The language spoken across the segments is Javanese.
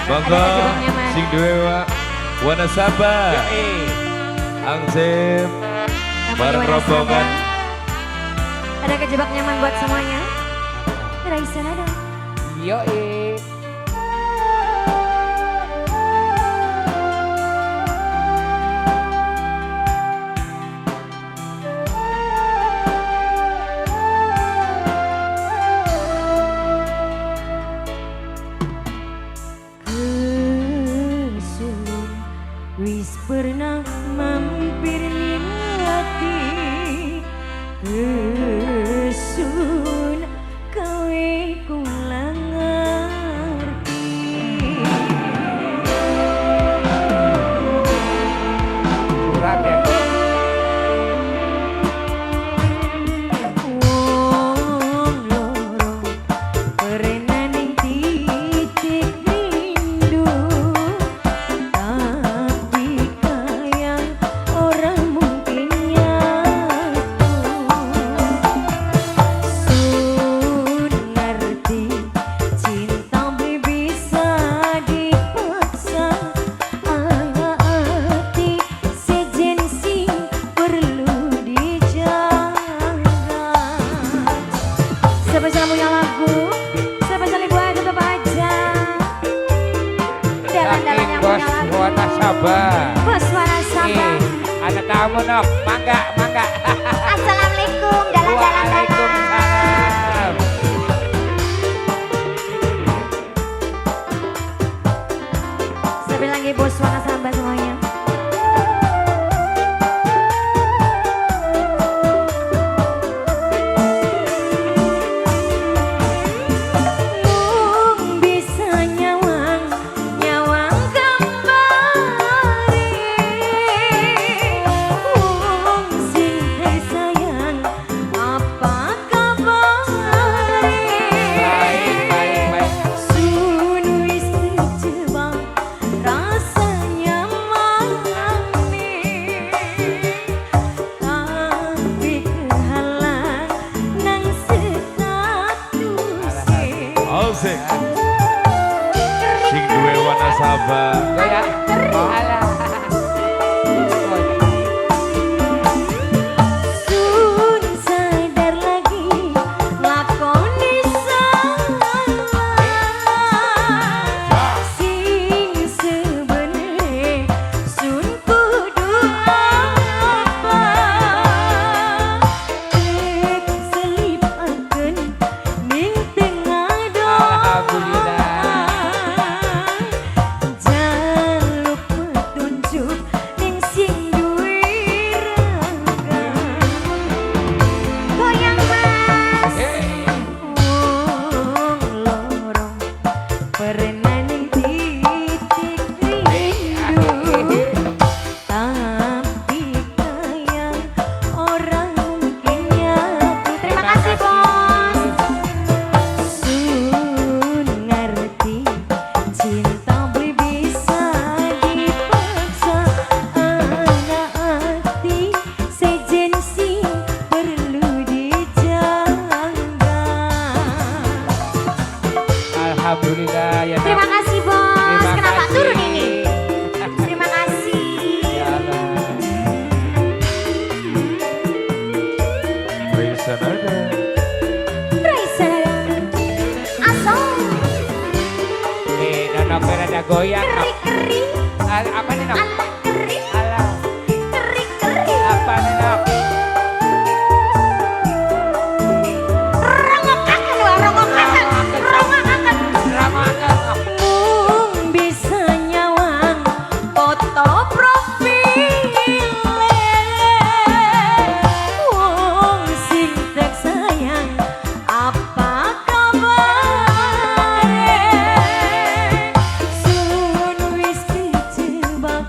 Monggo sing duwe Wanasaba. Yoi. Angsip bareng rombongan. Ada kejebak nyaman buat semuanya. Raisa Nada. Yoi. Kesun wis pernah mampir ning ati, kesun kowe kula ngerti. Kurang ya. Wong loro pernah ning titik rindu, tapi kaya ora mungkin nyatu. Sun ngerti cinta beli bisa dipaksa, ati sejen sing perlu dijaga. Spesial punya lagu, spesial ibu aja tetap aja. Dalan-dalan Saking yang bos punya lagu. Wanasaba. Bos Wanasaba. Eh, ada tamu nok, mangga, mangga. Assalamualaikum, dalan-dalan dalan. Waalaikumsalam. Sampai lagi bos Wanasaba semuanya. Mung bisa nyawang, nyawang gambare wong sing sayang, apa kabare? Baik, baik, baik. Sun wis kejebak rasa nyamane, tapi kehalang nang status. Asik. Sing duwe Wanasaba. Ya. Alah. Sun sadar lagi nglakoni salah sing sebenere sun kudu apa, tek selipaken ning tengah doa. Alhamdulillah. Jaluk petunjuk ning sing duwe raga. Goyang, Mas. Hey. Wong loro pernah ning titik rindu, tapi kaya ora mungkin nyatu. Terima kasih, Bos. Sun ngerti cinta beli bisa dipaksa, ana ati sejen sing perlu dijaga. Alhamdulillah ya. Nok. Terima kasih, Bos. Terima Kenapa kasih. Turun ini? Terima kasih. Ya Allah. Raisa Nada. Raisa Asal. Eh, Nonok rada goyang, Nok. Keri keri. Ah, apa nih, Nok? Alah keri. Alah, Keri keri. Apa nih, Nok? Rongokaken wah, rongokaken, rongokaken. Ramakan, Nok. Mung bisa nyawang foto profile wong sing tek sayang, apa kabare? Sun wis kejebak.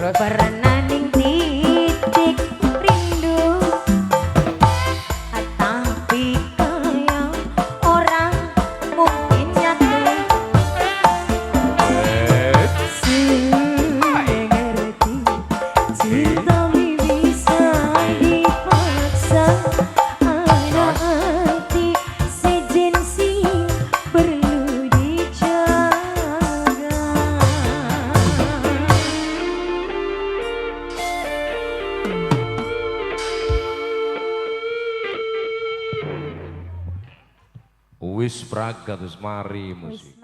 Terus? Pernah ning titik rindu, tapi kaya orang mungkin nyatu. Sing ngerti cinta mi bisa dipaksa, ana ati sejen sing perlu dijaga. Wis pragat, wis mari musik.